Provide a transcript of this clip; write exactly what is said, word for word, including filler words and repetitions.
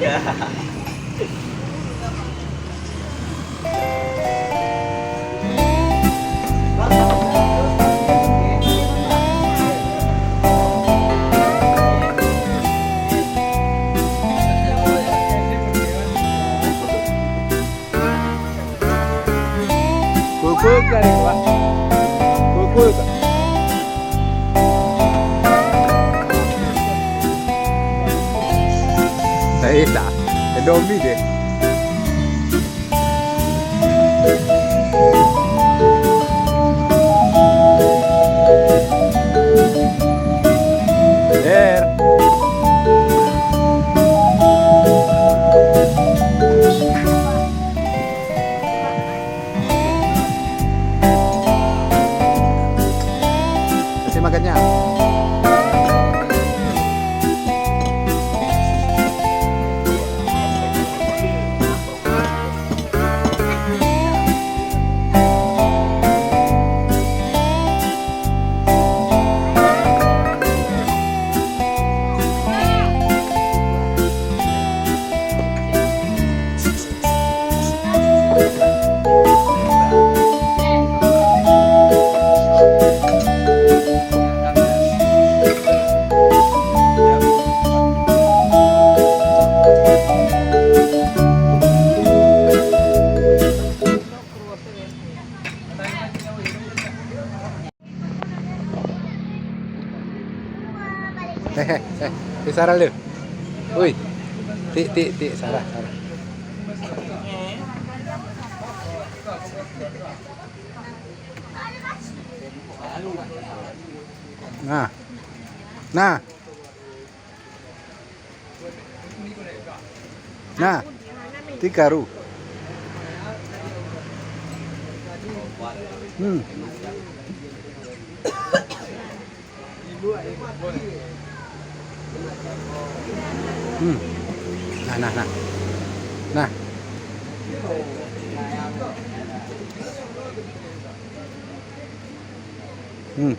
Kue-kue ka ni, Pak. Kue-kue ka. Saya tak. Ada mi deh. Der. Kasih makannya. Eh, eh, eh. Eh, Sarah le. Ui. Tik, tik, tik. Sarah, Sarah. Nah. Nah. Nah, tiga ru. Hmm. Hmm. Nah, nah, nah. Nah. Hmm.